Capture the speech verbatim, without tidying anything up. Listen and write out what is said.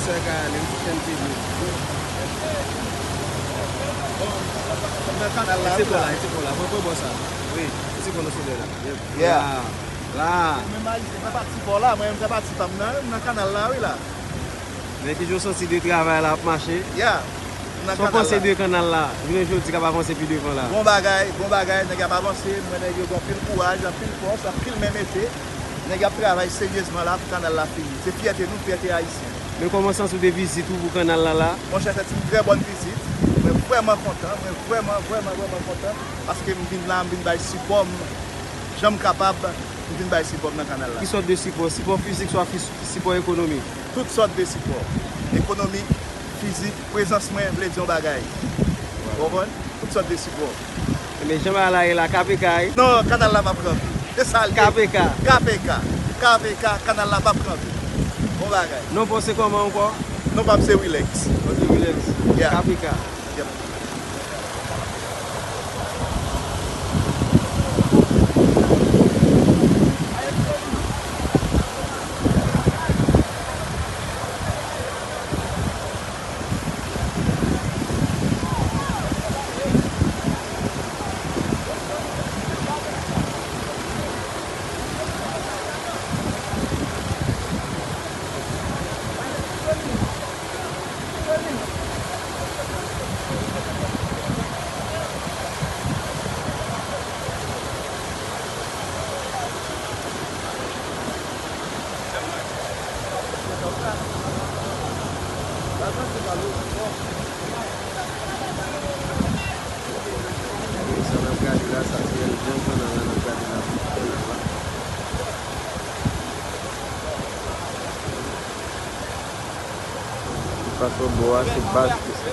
Sa ka ale, wi, T N T V. Nan kanal la, wi, la. Eti bò la, eti bò la. Mwen pran bò sa. Wi, eti bò nan solèy la. Yep. Yeah. La. La. Mwen menm Ayisyen, fè pati bò la, mwen menm fè pati pa m nan, nan kanal la, wi, la. Men kijan w santi de travay la ap mache? Yeah. Nan kanal la. Sa w panse de kanal la? Jounen jodi k ap avanse pi devan la. Bon bagay, bon bagay, nèg ap avanse, mwen nèg yo gen anpil kouraj, anpil fòs, anpil men mete. Nèg y ap travay seryezman la pou kanal la fini. Se fyète nou, fyète ayisyen. Men kòman w santi w de vizit ou pou kanal la la? Monchè, se t yon trè bòn vizit. Mwen vrèman kontan, mwen vrèman, vrèman, vrèman kontan. Paske m vin la, m vin bay sipò m, jan m kapab, m vin bay sipò m nan kanal la. Ki sòt de sipò? Sipò fizik swa fis-, sipò ekonomik? Tout sòt de sipò. Ekonomik, fizik, prezans mwen vle di yon bagay. Ou konprann? Tout sòt de sipò. Men jan bagay la ye la, K P K, wi. Non, kanal la p ap kanpe. Se sa l ye. K P K. K P K. K P K, kanal la p ap kanpe. Bon bagay. Non pa w se kòman ankò? Non pa m se Wilex. Ok, Wilex. Yeah. K P K. Yep. Sa n ap gade la, sa se jan kanal la n ap gade la. Pase bò a, se baz ki se.